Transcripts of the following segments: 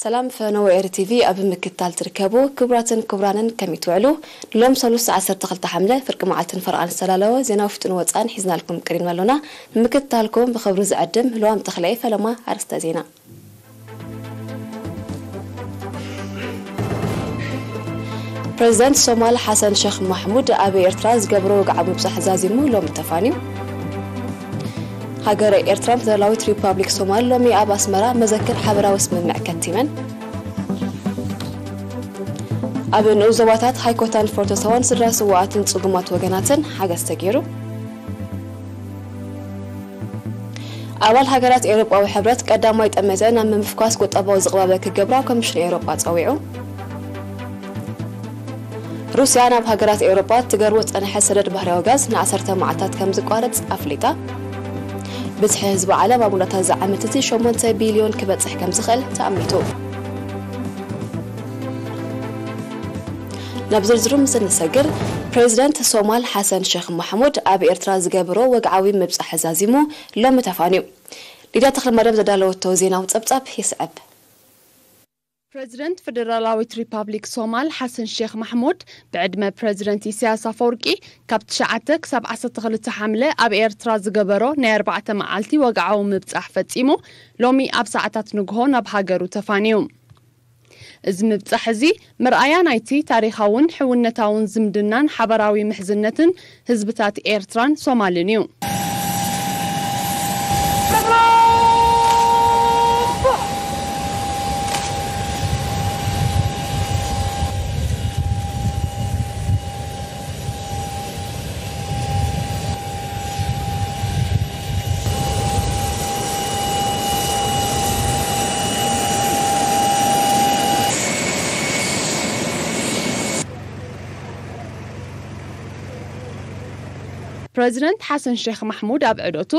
ሰላም ፈነወ ኤሪ ቲቪ ኣብ ምክትታል ትርከቡ ክቡራትን ክቡራንን ከመይ ትውዕሉ? ሎም ሰሉስ ዓሰርተ ክልተ ሓምለ ፍርቂ መዓልትን ፈረቓን ዝተላለወ ዜናዊ ፍጡን ወፃን ሒዝናልኩም ቀሪብና ኣሎና። ንምክትታልኩም ብኽብሪ ዝዕድም ህልዋም ተኽለየ። ፈለማ ኣርእስተ ዜና። ፕሬዚደንት ሶማል ሓሰን ሸኽ ማሕሙድ ኣብ ኤርትራ ዝገብሮ ወግዓዊ ምብጻሕ ዛዚሙ ሎሚ ተፋንዩ። ሃገረ ኤርትራን ፌደራላዊት ሪፓብሊክ ሶማል ሎሚ ኣብ ኣስመራ መዘክር ሓበራዊ ስምምዕ ከቲመን። ኣብ ንኡስ ዞባታት ሃይኮታን ፎርቶ ሳዋን ስድራ ስውኣትን ጽጉማት ወገናትን ሓገዝ ተገይሩ። ኣባል ሃገራት ኤውሮጳዊ ሕብረት ቀዳማይ ጠመተ ናብ ምምፍኳስ ቁጠባዊ ዝቕባበ ክገብራ ኮሚሽን ኤውሮጳ ጸዊዑ። ሩስያ ናብ ሃገራት ኤውሮጳ ትገርቦ ዝጸንሐ ሰደድ ባህርያዊ ጋዝ ንዓሰርተ መዓልታት ከም ዝቋረጽ ኣፍሊጣ። ብዝሒ ህዝቢ ዓለም ኣብ መወዳእታ እዚ ዓመት እዚ ሸሞንተ ቢልዮን ክበጽሕ ከም ዝኽእል ተኣሚቱ። ናብ ዝርዝሩ ምስ እንሰግር፣ ፕሬዚደንት ሶማል ሓሰን ሼኽ ማሕሙድ ኣብ ኤርትራ ዝገበሮ ወግዓዊ ምብጻሕ ዛዚሙ ሎሚ ተፋንዩ። ሊድያ ተኽለማርያም ዘዳለወቶ ዜናዊ ጸብጻብ ይስዕብ። ፕሬዚደንት ፌደራላዊት ሪፓብሊክ ሶማል ሓሰን ሼኽ ማሕሙድ ብዕድመ ፕሬዚደንት ኢሳያስ ኣፈወርቂ ካብ ትሽዓተ ክሳብ ዓሰርተ ክልተ ሓምለ ኣብ ኤርትራ ዝገበሮ ናይ ኣርባዕተ መዓልቲ ወግዓዊ ምብጻሕ ፈጺሙ ሎሚ ኣብ ሰዓታት ንግሆ ናብ ሃገሩ ተፋንዩ። እዚ ምብጻሕ እዚ መርኣያ ናይቲ ታሪኻውን ሕውነታውን ዝምድናን ሓበራዊ ምሕዝነትን ህዝብታት ኤርትራን ሶማልን እዩ። ፕረዚደንት ሓሰን ሼኽ ማሕሙድ ኣብ ዑደቱ፣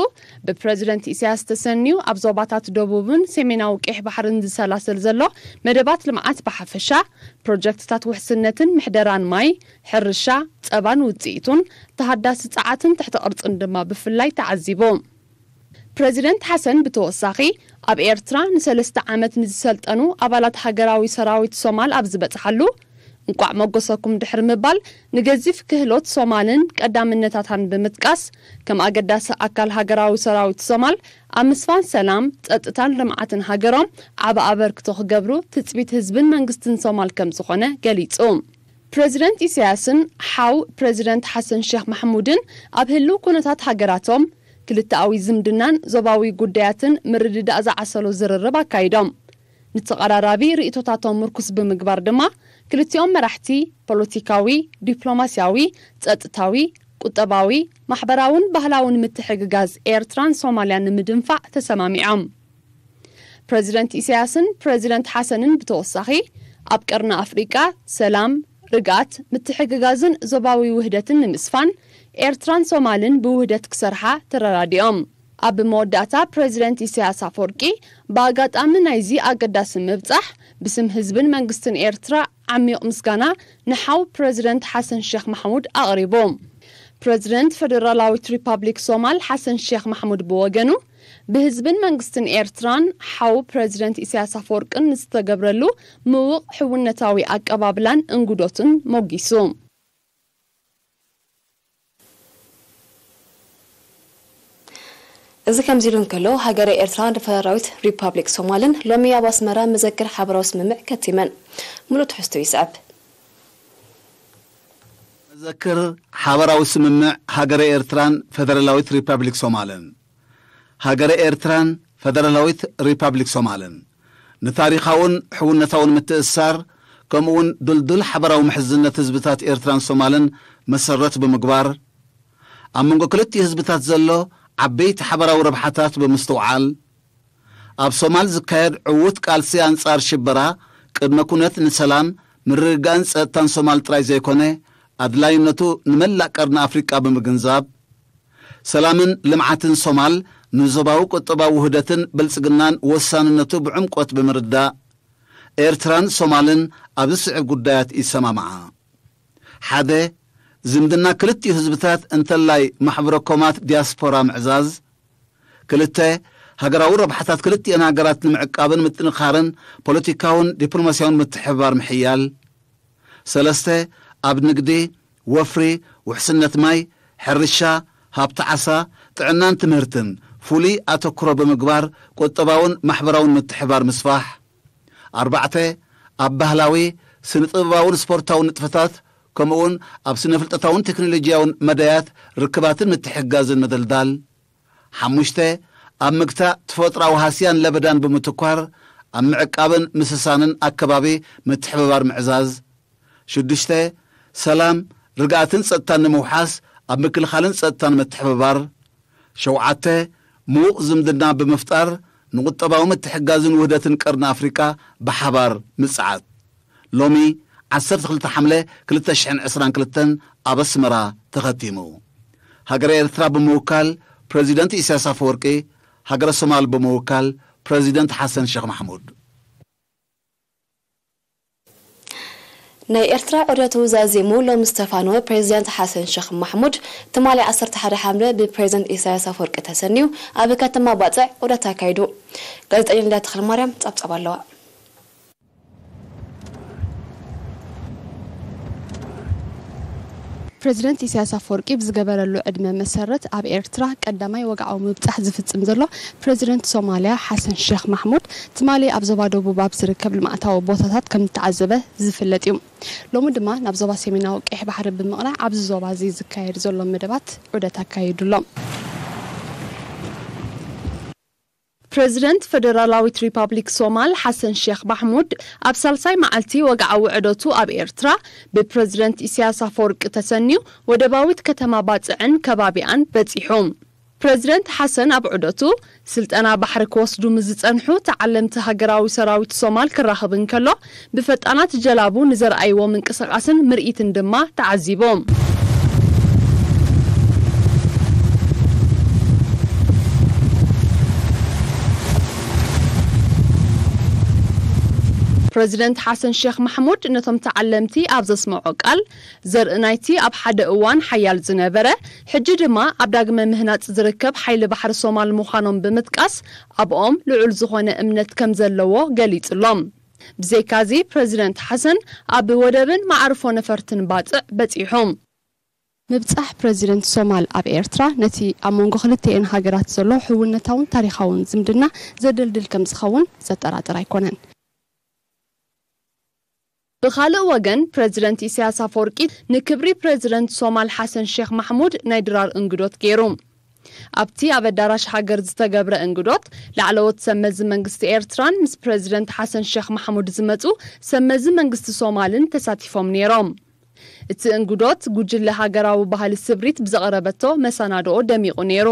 ብፕረዚደንት ኢሳያስ ተሰንዩ ኣብ ዞባታት ደቡብን ሰሜናዊ ቀይሕ ባሕርን ዝሰላሰል ዘሎ መደባት ልምዓት ብሓፈሻ፣ ፕሮጀክትታት ውሕስነትን ምሕደራን ማይ፣ ሕርሻ፣ ጸባን ውጽኢቱን፣ ተሃዳሲ ጸዓትን ትሕተ ቅርጽን ድማ ብፍላይ ተዓዚቡ። ፕረዚደንት ሓሰን ብተወሳኺ፣ ኣብ ኤርትራ ንሰለስተ ዓመት ንዝሰልጠኑ ኣባላት ሃገራዊ ሰራዊት ሶማል ኣብ ዝበጽሓሉ፣ እንቋዕ መጎሰኩም ድሕሪ ምባል፣ ንገዚፍ ክህሎት ሶማልን ቀዳምነታታን ብምጥቃስ፣ ከም ኣገዳሲ ኣካል ሃገራዊ ሰራዊት ሶማል ኣብ ምስፋን ሰላም፣ ጸጥታን ልምዓትን ሃገሮም ዓቢ ኣበርክቶ ክገብሩ ትጽቢት ህዝብን መንግስትን ሶማል ከም ዝኾነ ገሊጹ። ፕረዚደንት ኢሳያስን ሓው ፕረዚደንት ሓሰን ሼኽ ማሕሙድን ኣብ ህልው ኩነታት ሃገራቶም፣ ክልተኣዊ ዝምድናን ዞባዊ ጉዳያትን ምርድዳእ ዝዓሰሎ ዝርርብ ኣካይዶም። ንተቐራራቢ ርእይቶታቶም ምርኩስ ብምግባር ድማ፣ ክልቲኦም መራሕቲ ፖለቲካዊ፣ ዲፕሎማስያዊ፣ ጸጥታዊ፣ ቁጠባዊ፣ ማሕበራውን ባህላውን ምትሕግጋዝ ኤርትራን ሶማልያን ንምድንፋዕ ተሰማሚዖም። ፕረዚደንት ኢሳያስን ፕረዚደንት ሓሰንን ብተወሳኺ፣ ኣብ ቀርኒ ኣፍሪቃ ሰላም፣ ርግኣት፣ ምትሕግጋዝን ዞባዊ ውህደትን ንምስፋን፣ ኤርትራን ሶማልን ብውህደት ክሰርሓ ተረዳዲኦም። ኣብ መወዳእታ፣ ፕረዚደንት ኢሳያስ ኣፈወርቂ፣ ብኣጋጣሚ ናይዚ ኣገዳሲ ምብጻሕ፣ ብስም ህዝብን መንግስትን ኤርትራ ዓሚቕ ምስጋና ንሓው ፕረዚደንት ሓሰን ሼኽ ማሕሙድ ኣቕሪቡ። ፕረዚደንት ፈደራላዊት ሪፓብሊክ ሶማል ሓሰን ሼኽ ማሕሙድ ብወገኑ፣ ብህዝብን መንግስትን ኤርትራን ሓው ፕረዚደንት ኢሳያስ ኣፈወርቅን ንዝተገብረሉ ምዉቕ ሕውነታዊ ኣቀባብላን እንግዶትን ሞጊሱ። እዚ ከምዚ ኢሉ እንከሎ፣ ሃገረ ኤርትራን ፈደራላዊት ሪፓብሊክ ሶማልን ሎሚ ኣብ ኣስመራ መዘክር ሓበራዊ ስምምዕ ከቲመን። ሙሉእ ትሕዝቶ ይስዕብ። መዘክር ሓበራዊ ስምምዕ ሃገረ ኤርትራን ፈደራላዊት ሪፓብሊክ ሶማልን። ሃገረ ኤርትራን ፈደራላዊት ሪፓብሊክ ሶማልን ንታሪኻውን ሕውነታውን ምትእስሳር፣ ከምኡውን ድልዱል ሓበራዊ ምሕዝነት ህዝብታት ኤርትራን ሶማልን መሰረት ብምግባር፣ ኣብ መንጎ ክልቲኡ ህዝብታት ዘሎ ዓበይቲ ሓበራዊ ረብሓታት ብምስትውዓል፣ ኣብ ሶማል ዝካየድ ዕዉት ቃልሲ ኣንጻር ሽበራ ቅድመ ኩነት ንሰላም፣ ምርግጋእን ጸጥታን ሶማል ጥራይ ዘይኮነ፣ ኣድላይነቱ ንመላእ ቀርኒ ኣፍሪቃ ብምግንዛብ፣ ሰላምን ልምዓትን ሶማል ንዞባዊ ቁጠባዊ ውህደትን ብልጽግናን ወሳንነቱ ብዕምቆት ብምርዳእ፣ ኤርትራን ሶማልን ኣብ ዝስዕብ ጉዳያት ይሰማምዓ። ሓደ፣ ዝምድና ክልቲኡ ህዝብታት እንተላይ ማሕበረ ኮማት ዲያስፖራ ምዕዛዝ። ክልተ፣ ሃገራዊ ረብሓታት ክልቲኣን ሃገራት ንምዕቃብን ምጥንኻርን ፖለቲካውን ዲፕሎማስያውን ምትሕብባር ምሕያል። ሰለስተ፣ ኣብ ንግዲ፣ ወፍሪ፣ ውሕስነት ማይ፣ ሕርሻ፣ ሃብቲ ዓሳ፣ ጥዕናን ትምህርትን ፍሉይ ኣተኩሮ ብምግባር ቁጠባውን ማሕበራውን ምትሕብባር ምስፋሕ። ኣርባዕተ፣ ኣብ ባህላዊ፣ ስነ ጥበባውን ስፖርታውን ንጥፈታት ከምኡውን ኣብ ስነ ፍልጠታውን ቴክኖሎጂያውን መዳያት ርክባትን ምትሕግጋዝን ምድልዳል። ሓሙሽተ፣ ኣብ ምግታእ ተፈጥሮኣዊ ሃስያን ለበዳን ብምትኳር ኣብ ምዕቃብን ምስሳንን ኣከባቢ ምትሕብባር ምዕዛዝ። ሽዱሽተ፣ ሰላም፣ ርግኣትን ጸጥታን ንምውሓስ ኣብ ምክልኻልን ጸጥታን ምትሕብባር። ሸውዓተ፣ ምዉቕ ዝምድና ብምፍጣር ንቁጠባዊ ምትሕግጋዝን ውህደትን ቀርኒ ኣፍሪቃ ብሓባር ምጽዓት። ሎሚ ዓሰርተ ክልተ ሓምለ ክልተ ሽሕን ዕስራን ክልተን ኣብ ኣስመራ ተኸቲሙ። ሃገረ ኤርትራ ብምውካል ፕረዚደንት ኢሳያስ ኣፈወርቂ፣ ሃገረ ሶማል ብምውካል ፕረዚደንት ሓሰን ሸኽ ማሕሙድ። ናይ ኤርትራ ዑደቱ ዛዚሙ ሎሚ ዝተፋነወ ፕሬዚዳንት ሓሰን ሸኽ ማሕሙድ፣ ትማሊ ዓሰርተ ሓደ ሓምለ ብፕሬዚዳንት ኢሳያስ ኣፈወርቂ ተሰንዩ ኣብ ከተማ ባጽዕ ዑደት ኣካይዱ። ጋዜጠኛ ሊዳ ተኽለማርያም ጸብጻብ ኣለዋ። ፕሬዚደንት ኢሳያስ ኣፈወርቂ ብዝገበረሉ ዕድመ መሰረት ኣብ ኤርትራ ቀዳማይ ወግዓዊ ምብጻሕ ዝፍጽም ዘሎ ፕሬዚደንት ሶማልያ ሓሰን ሸኽ ማሕሙድ፣ ትማሊ ኣብ ዞባ ደቡብ ኣብ ዝርከብ ልምዓታዊ ቦታታት ከም ዝተዓዘበ ዝፍለጥ እዩ። ሎሚ ድማ ናብ ዞባ ሰሜናዊ ቀይሕ ባሕሪ ብምቕናዕ ኣብዚ ዞባ እዚ ዝካየድ ዘሎ መደባት ዑደት ኣካይዱ ኣሎ። ፕረዚደንት ፈደራላዊት ሪፓብሊክ ሶማል ሓሰን ሼኽ ማሕሙድ ኣብ ሳልሳይ መዓልቲ ወግዓዊ ዑደቱ ኣብ ኤርትራ ብፕረዚደንት ኢሳያስ ኣፈወርቂ ተሰንዩ ወደባዊት ከተማ ባጽዕን ከባቢኣን በጺሑ። ፕረዚደንት ሓሰን ኣብ ዑደቱ፣ ስልጠና ባሕሪ ክወስዱ ምስ ዝጸንሑ ተዓለምቲ ሃገራዊ ሰራዊት ሶማል ክራኸብ እንከሎ፣ ብፈጣናት ጀላቡ ንዘርኣይዎ ምንቅስቓስን ምርኢትን ድማ ተዓዚቡ። ፕረዚደንት ሓሰን ሼኽ ማሕሙድ ነቶም ተዓለምቲ ኣብ ዘስምዖ ቃል፣ ዘርኢ ናይቲ ኣብ ሓደ እዋን ሓያል ዝነበረ፣ ሕጂ ድማ ኣብ ዳግመ ምህናጽ ዝርከብ ሓይሊ ባሕሪ ሶማል ምዃኖም ብምጥቃስ፣ ኣብኦም ልዑል ዝኾነ እምነት ከም ዘለዎ ገሊጹሎም። ብዘይካዚ፣ ፕረዚደንት ሓሰን ኣብ ወደብን መዓርፎ ነፈርትን ባጽዕ በጺሑ። ምብጻሕ ፕረዚደንት ሶማል ኣብ ኤርትራ፣ ነቲ ኣብ መንጎ ክልቲኤን ሃገራት ዘሎ ሕውነታውን ታሪኻውን ዝምድና ዘደልድል ከም ዝኸውን ዘጠራጥር ኣይኮነን። ብኻልእ ወገን፣ ፕረዚደንት ኢሳያስ ኣፈወርቂ ንክብሪ ፕረዚደንት ሶማል ሓሰን ሼኽ ማሕሙድ ናይ ድራር እንግዶት ገይሩ። ኣብቲ ኣብ ኣዳራሽ ሃገር ዝተገብረ እንግዶት፣ ላዕለዎት ሰብ መዚ መንግስቲ ኤርትራን ምስ ፕረዚደንት ሓሰን ሼኽ ማሕሙድ ዝመጹ ሰብ መዚ መንግስቲ ሶማልን ተሳቲፎም ነይሮም። እቲ እንግዶት፣ ጉጅለ ሃገራዊ ባህሊ ስብሪት ብዘቕረበቶ መሰናድኦ ደሚቑ ነይሩ።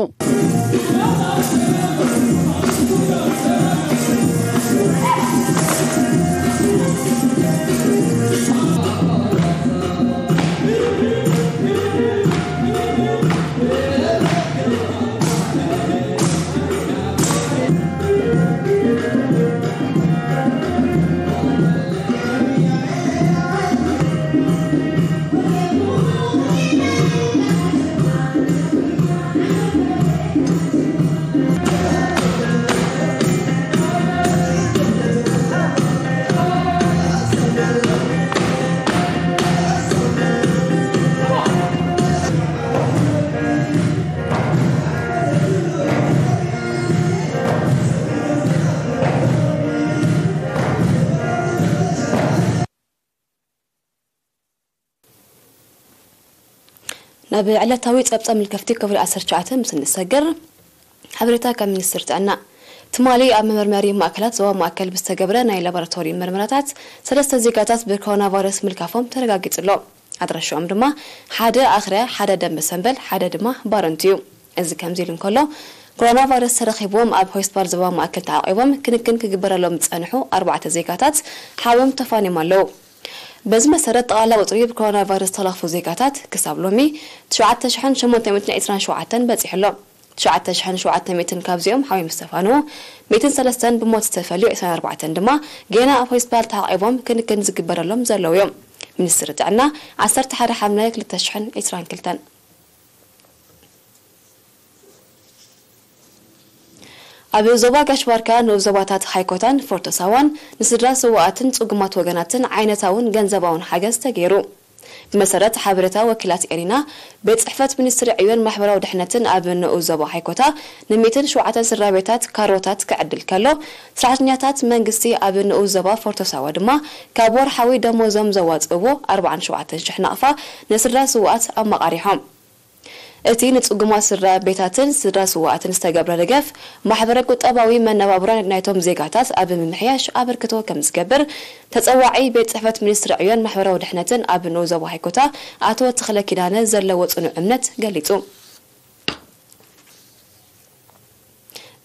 ናብ ዕለታዊ ጸብጻብ ምልከፍቲ ክፍሊ ዓሰርተ ትሽዓተ ምስ እንሰግር፣ ሓበሬታ ካብ ሚኒስትሪ ጥዕና። ትማሊ ኣብ መመርመሪ ማእከላት ዞባ ማእከል ብዝተገብረ ናይ ላቦራቶሪ መርመራታት፣ ሰለስተ ዜጋታት ብኮሮና ቫይረስ ምልካፎም ተረጋጊጹ ኣሎ። ኣድራሻኦም ድማ ሓደ ኣኽርያ፣ ሓደ ደንበ ሰንበል፣ ሓደ ድማ ባረንቱ እዩ። እዚ ከምዚ ኢሉ እንከሎ፣ ኮሮና ቫይረስ ተረኺብዎም ኣብ ሆስፒታል ዞባ ማእከል ተዓቒቦም ክንክን ክግበረሎም ዝጸንሑ ኣርባዕተ ዜጋታት ሓዎም ተፋንዮም ኣለዉ። በዚ መሰረት፣ ጠቕላላ ቁጽሪ ብኮሮና ቫይረስ ዝተለኽፉ ዜጋታት ክሳብ ሎሚ ትሽዓተ ሽሕን ሸሞንተ ሚእትን ዕስራን ሸውዓተን በጺሑ ኣሎ። ትሽዓተ ሽሕን ሸውዓተ ሚእትን ካብዚኦም ሓዊ ምስ ተፋንዉ፣ ሚእትን ሰለስተን ብሞት ዝተፈልዩ፣ ዕስራን ኣርባዕተን ድማ ጌና ኣብ ሆስፒታል ተዓቒቦም ክንክን ዝግበረሎም ዘለዉ እዮም። ሚኒስትሪ ጥዕና፣ ዓሰርተ ሓደ ሓምለ ክልተ ሽሕን ዕስራን ክልተን። ኣብ ዞባ ጋሽ ባርካ ንኡስ ዞባታት ሃይኮታን ፎርቶ ሳዋን ንስድራ ስውኣትን ጽጉማት ወገናትን ዓይነታውን ገንዘባውን ሓገዝ ተገይሩ። ብመሰረት ሓበሬታ ወኪላት ኤሪና፣ ቤት ጽሕፈት ሚኒስትሪ ዕዮን ማሕበራዊ ድሕነትን ኣብ ንኡስ ዞባ ሃይኮታ ንሚእትን ሸውዓተን ስድራ ቤታት ካሮታት ክዕድል ከሎ፣ ሰራሕተኛታት መንግስቲ ኣብ ንኡስ ዞባ ፎርቶ ሳዋ ድማ ካብ ወርሓዊ ደሞዞም ዘዋጽእዎ ኣርባዓን ሸውዓተን ሽሕ ናቕፋ ንስድራ ስውኣት ኣመቓሪሖም። እቲ ንጽጉማት ስድራ ቤታትን ስድራ ስውኣትን ዝተገብረ ደገፍ፣ ማሕበረ ቁጠባዊ መነባብሮ ናይቶም ዜጋታት ኣብ ምምሕያሽ ኣበርክቶ ከም ዝገብር፣ ተጸዋዒ ቤት ጽሕፈት ሚኒስትሪ ዕዮን ማሕበራዊ ድሕነትን ኣብ ንኡስ ዞባ ሃይኮታ ኣቶ ተኽለ ኪዳነ ዘለዎ ጽኑዕ እምነት ገሊጹ።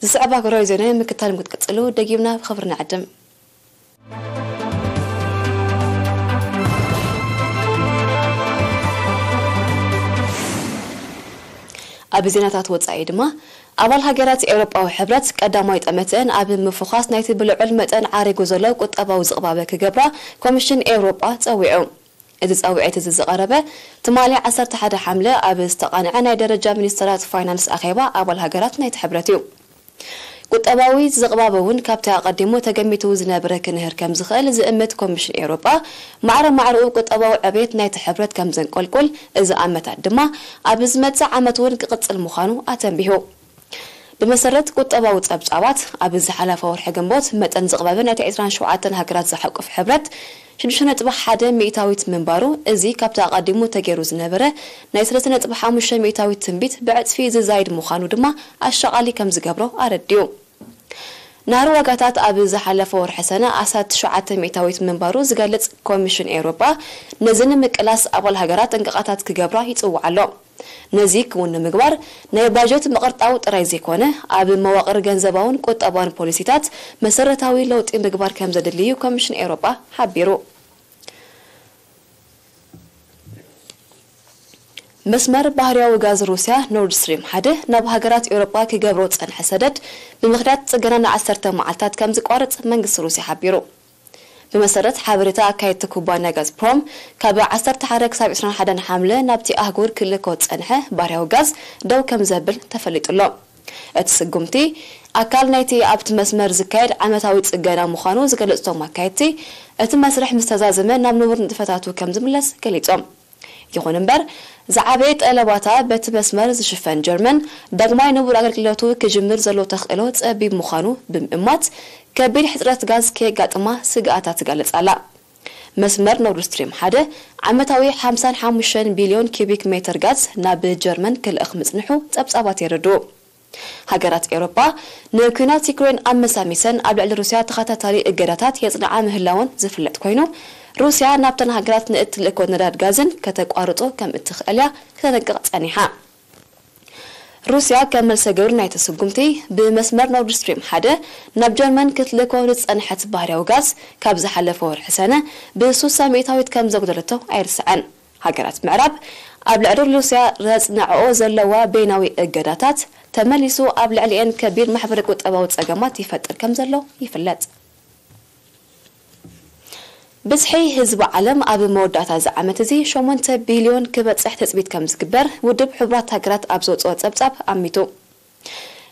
ዝስዕብ ሃገራዊ ዜና ምክታል ክትቅጽሉ ደጊምና ብኽብሪ ንዕድም። ኣብ ዜናታት ወጻኢ ድማ፣ ኣባል ሃገራት ኤውሮጳዊ ሕብረት ቀዳማይ ጠመተአን ኣብ ምፍዃስ ናይቲ ብልዑል መጠን ዓሪጉ ዘሎ ቁጠባዊ ዝቕባበ ክገብራ ኮሚሽን ኤውሮጳ ጸዊዑ። እዚ ጻውዒት እዚ ዝቐረበ ትማሊ ዓሰርተ ሓደ ሓምለ ኣብ ዝተቓንዐ ናይ ደረጃ ሚኒስትራት ፋይናንስ ኣኼባ ኣባል ሃገራት ናይቲ ሕብረት እዩ። ቁጠባዊ ዝቕባበ እውን ካብቲ ኣቐዲሙ ተገሚቱ ዝነበረ ክንህር ከም ዝኽእል ዝእምት ኮሚሽን ኤውሮጳ፣ ማዕረ ማዕረኡ ቁጠባዊ ዕብየት ናይቲ ሕብረት ከም ዘንቆልቁል፣ እዚ ኣመታት ድማ ኣብ ዝመጽእ ዓመት እውን ክቕጽል ምዃኑ ኣተንቢሁ። ብመሰረት ቁጠባዊ ጸብጻባት፣ ኣብ ዝሓለፈ ወርሒ ግንቦት መጠን ዝቕባበ ናይቲ ዕስራን ሸውዓተን ሃገራት ዝሓቁፍ ሕብረት ሽዱሽተ ነጥቢ ሓደ ሚእታዊት ምንባሩ፣ እዚ ካብቲ ኣቐዲሙ ተገይሩ ዝነበረ ናይ ሰለስተ ነጥቢ ሓሙሽተ ሚእታዊት ትንቢት ብዕጽፊ ዝዛይድ ምዃኑ ድማ ኣሻቓሊ ከም ዝገብሮ ኣረዲኡ። ናህሪ ዋጋታት ኣብ ዝሓለፈ ወርሒ ሰነ ኣስታት ትሽዓተ ሚእታዊት ምንባሩ ዝገልጽ ኮሚሽን ኤውሮጳ፣ ነዚ ንምቅላስ ኣባል ሃገራት ጥንቃቐታት ክገብራ ይጽውዕ ኣሎ። ነዚ ክውን ንምግባር ናይ ባጀት ምቕርጣው ጥራይ ዘይኮነ፣ ኣብ መዋቕር ገንዘባውን ቁጠባውን ፖሊሲታት መሰረታዊ ለውጢ ምግባር ከም ዘድሊ እዩ ኮሚሽን ኤውሮጳ ሓቢሩ። መስመር ባህርያዊ ጋዝ ሩስያ ኖርድ ስትሪም ሓደ ናብ ሃገራት ኤውሮጳ ክገብሮ ዝጸንሐ ሰደድ ብምኽንያት ጽገና ንዓሰርተ መዓልታት ከም ዝቋረጽ መንግስቲ ሩስያ ሓቢሩ። ብመሰረት ሓበሬታ ኣካየድቲ ኩባንያ ጋዝፕሮም፣ ካብ ዓሰርተ ሓደ ክሳብ ዕስራን ሓደን ሓምለ ናብቲ ኣህጉር ክልእኮ ዝጸንሐ ባህርያዊ ጋዝ ደው ከም ዘብል ተፈሊጡ ኣሎ። እቲ ስጉምቲ ኣካል ናይቲ ኣብቲ መስመር ዝካየድ ዓመታዊ ጽገና ምዃኑ ዝገለጹ እቶም ኣካየድቲ፣ እቲ መስርሕ ምስ ተዛዘመ ናብ ንቡር ንጥፈታቱ ከም ዝምለስ ገሊጾም። ይኹን እምበር፣ ዝዓበየ ጠለባታ በቲ መስመር ዝሽፈን ጀርመን፣ ዳግማይ ንቡር ኣገልግሎቱ ክጅምር ዘሎ ተኽእሎ ጸቢብ ምዃኑ ብምእማት፣ ከቢድ ሕጽረት ጋዝ ከየጋጥማ ስግኣታ ትገልጽ ኣላ። መስመር ኖርድ ስትሪም ሓደ ዓመታዊ ሓምሳን ሓሙሽተን ቢልዮን ኪዩቢክ ሜትር ጋዝ ናብ ጀርመን ክልእኽ ምጽንሑ ጸብጻባት የረድኡ። ሃገራት ኤውሮጳ ንኲናት ዩክሬን ኣመሳሚሰን ኣብ ልዕሊ ሩስያ ተኸታታሊ እገዳታት የጽንዓ ምህላወን ዝፍለጥ ኮይኑ፣ ሩስያ ናብተን ሃገራት ንእትልእኮ ነዳድ ጋዝን ከተቋርጾ ከም እትኽእል እያ ክተጠንቅቕ ጸኒሓ። ሩስያ ከም መልሰ ግብሪ ናይቲ ስጉምቲ፣ ብመስመር ኖርድ ስትሪም ሓደ ናብ ጀርመን ክትልእኮ ዝጸንሐት ባህርያዊ ጋዝ፣ ካብ ዝሓለፈ ወርሒ ሰነ ብሱሳ ሚእታዊት ከም ዘጉደለቶ ኣይርስዐን። ሃገራት ምዕራብ ኣብ ልዕሊ ሩስያ ዘጽንዐኦ ዘለዋ በይናዊ እገዳታት፣ ተመሊሱ ኣብ ልዕሊኤን ከቢድ ማሕበረ ቁጠባዊ ጸገማት ይፈጥር ከም ዘሎ ይፍለጥ። ብዝሒ ህዝቢ ዓለም ኣብ መወዳእታ እዚ ዓመት እዚ ሸሞንተ ቢልዮን ክበጽሕ ትጽቢት ከም ዝግበር ውድብ ሕቡራት ሃገራት ኣብ ዘውጽኦ ጸብጻብ ኣሚቱ።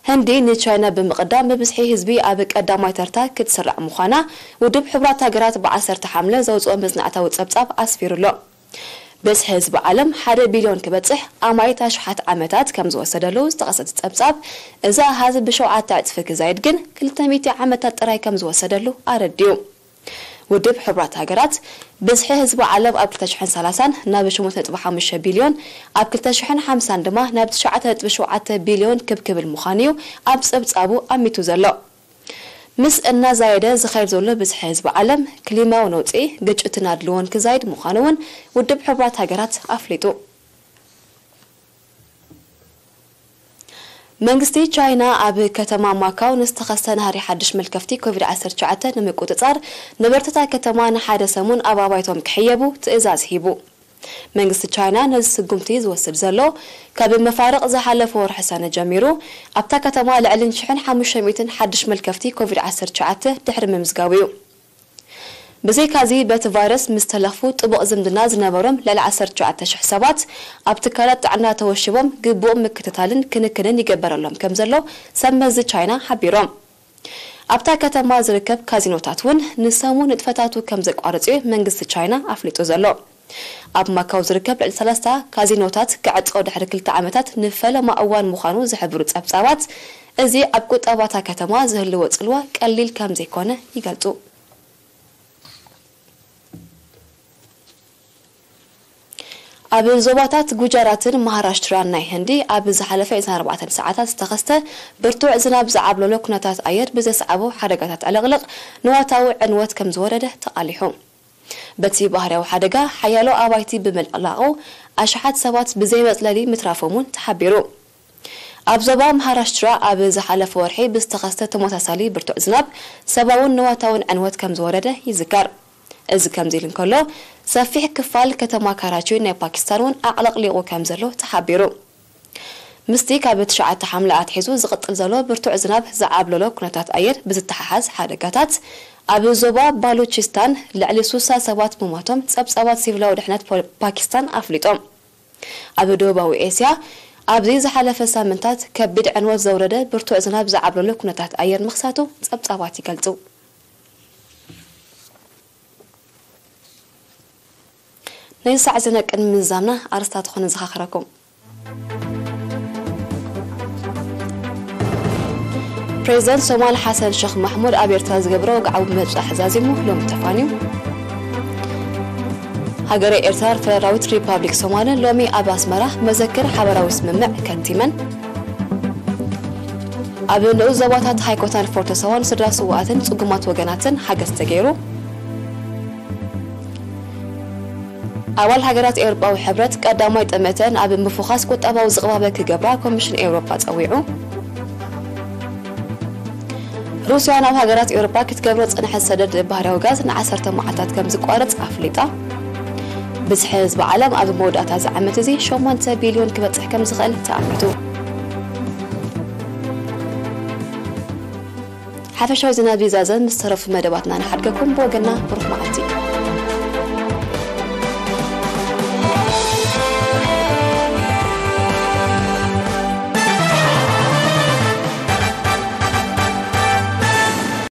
ህንዲ ንቻይና ብምቕዳም ብብዝሒ ህዝቢ ኣብ ቀዳማይ ተርታ ክትስራዕ ምዃና ውድብ ሕቡራት ሃገራት ብዓሰርተ ሓምለ ዘውጽኦ መጽናዕታዊ ጸብጻብ ኣስፊሩ ኣሎ። ብዝሒ ህዝቢ ዓለም ሓደ ቢልዮን ክበጽሕ ኣማኢት ኣሽሓት ዓመታት ከም ዝወሰደሉ ዝጠቐሰ እቲ ጸብጻብ፣ እዚ ኣሃዝ ብሸውዓተ ዕጽፊ ክዛይድ ግን ክልተ ሚእቲ ዓመታት ጥራይ ከም ዝወሰደሉ ኣረዲኡ። ውድብ ሕቡራት ሃገራት፣ ብዝሒ ህዝቢ ዓለም ኣብ ክልተ ሽሕን ሰላሳን ናብ ሸሞንተ ነጥቢ ሓሙሽተ ቢልዮን፣ ኣብ ክልተ ሽሕን ሓምሳን ድማ ናብ ትሽዓተ ነጥቢ ሸውዓተ ቢልዮን ክብ ክብል ምዃኑ እዩ ኣብ ጸብጻቡ ኣሚቱ ዘሎ። ምስ እናዛየደ ዝኸይድ ዘሎ ብዝሒ ህዝቢ ዓለም፣ ክሊማዊ ነውጺ፣ ግጭትን ኣድልዎን ክዛይድ ምዃኑ እውን ውድብ ሕቡራት ሃገራት ኣፍሊጡ። መንግስቲ ቻይና ኣብ ከተማ ማካው ንዝተኸስተ ናህሪ ሓድሽ መልከፍቲ ኮቪድ ዓሰርተ ትሽዓተ ንምቁጽጻር፣ ነበርቲ እታ ከተማ ንሓደ ሰሙን ኣብ ኣባይቶም ክሕየቡ ትእዛዝ ሂቡ። መንግስቲ ቻይና ነዚ ስጉምቲ ዝወስድ ዘሎ፣ ካብ መፋርቕ ዝሓለፈ ወርሒ ሰነ ጀሚሩ፣ ኣብታ ከተማ ልዕሊ ሽሕን ሓሙሽተ ሚእትን ሓድሽ መልከፍቲ ኮቪድ ዓሰርተ ትሽዓተ ድሕሪ ምምዝጋቡ እዩ። ብዘይካዚ በቲ ቫይረስ ምስ ተለኽፉ ጥቡቕ ዝምድና ዝነበሮም ልዕሊ ዓሰርተ ትሽዓተ ሽሕ ሰባት ኣብ ትካላት ጥዕና ተወሽቦም ግቡእ ምክትታልን ክንክንን ይገበረሎም ከም ዘሎ ሰብ መዚ ቻይና ሓቢሮም። ኣብታ ከተማ ዝርከብ ካዚኖታት እውን ንሰሙን ንጥፈታቱ ከም ዘቋረጹ መንግስቲ ቻይና ኣፍሊጡ ዘሎ። ኣብ ማካው ዝርከብ ልዕሊ ሰለስተ ካዚኖታት ክዕጾ ድሕሪ ክልተ ዓመታት ንፈለማ እዋን ምዃኑ ዝሕብሩ ጸብጻባት፣ እዚ ኣብ ቁጠባታ ከተማ ዝህልዎ ጽልዋ ቀሊል ከም ዘይኮነ ይገልጹ። ኣብ ዞባታት ጉጃራትን ማሃራሽትራን ናይ ህንዲ ኣብ ዝሓለፈ ዕስራን ኣርባዕተን ሰዓታት ዝተኸስተ ብርቱዕ ዝናብ ዝዓብለሎ ኩነታት ኣየር ብዘስዓቦ ሓደጋታት ዕልቕልቕ ንዋታዊ ዕንወት ከም ዝወረደ ተቓሊሑ። በቲ ባህርያዊ ሓደጋ ሓያሎ ኣባይቲ ብምልዕላቑ ኣሽሓት ሰባት ብዘይ መጽለሊ ምትራፎም እውን ተሓቢሩ። ኣብ ዞባ ማሃራሽትራ ኣብ ዝሓለፈ ወርሒ ብዝተኸስተ ተመሳሳሊ ብርቱዕ ዝናብ ሰብኣውን ንዋታውን ዕንወት ከም ዝወረደ ይዝከር። እዚ ከምዚ ኢሉ እንከሎ፣ ሰፊሕ ክፋል ከተማ ካራቺ ናይ ፓኪስታን እውን ኣዕለቕሊቑ ከም ዘሎ ተሓቢሩ። ምስቲ ካብ ትሽዓተ ሓምለ ኣትሒዙ ዝቕጽል ዘሎ ብርቱዕ ዝናብ ዝዓብለሎ ኩነታት ኣየር ብዝተሓሓዝ ሓደጋታት፣ ኣብ ዞባ ባሉቺስታን ልዕሊ ሱሳ ሰባት ምሟቶም ጸብጻባት ሲቪላዊ ድሕነት ፖ-፣ ፓኪስታን ኣፍሊጦም። ኣብ ደቡባዊ ኤስያ ኣብዚ ዝሓለፈ ሳምንታት ከቢድ ዕንወት ዘውረደ ብርቱዕ ዝናብ ዝዓብለሎ ኩነታት ኣየር ምኽሳቱ ጸብጻባት ይገልጹ። ናይ ሳዕ ዜና ቅድሚ ምዝዛምና ኣርስታት ኾነ ዝኻኸረኩም። ፕሬዚደንት ሶማል ሓሰን ሸኽ ማሕሙድ ኣብ ኤርትራ ዝገብሮ ወግዓዊ ምብጻሕ ዛዚሙ ሎሚ ተፋንዩ። ሃገረ ኤርትራ ፈደራላዊት ሪፓብሊክ ሶማልን ሎሚ ኣብ ኣስመራ መዘክር ሓበራዊ ስምምዕ ከቲመን። ኣብ ንኡስ ዞባታት ሃይኮታን ፎርቶ ሳዋን ስድራ ስውኣትን ጽጉማት ወገናትን ሓገዝ ተገይሩ። ኣባል ሃገራት ኤውሮጳዊ ሕብረት ቀዳማይ ጠመተን ኣብ ምፉኻስ ቁጠባዊ ዝቕባበ ክገብራ ኮሚሽን ኤውሮጳ ጸዊዑ። ሩስያ ናብ ሃገራት ኤውሮጳ ክትገብሮ ዝጸንሐት ሰደድ ባህርያዊ ጋዝ ንዓሰርተ መዓልታት ከም ዝቋረጽ ኣፍሊጣ። ብዝሒ ህዝቢ ዓለም ኣብ መወዳእታ እዚ ዓመት እዚ ሸሞንተ ቢልዮን ክበጽሕ ከም ዝኽእል ተኣሚቱ። ሓፈሻዊ ዜና ቢዛዘን ምስ ተረፉ መደባትና ንሓድገኩም። ብወገንና ብሩኽ መዓልቲ።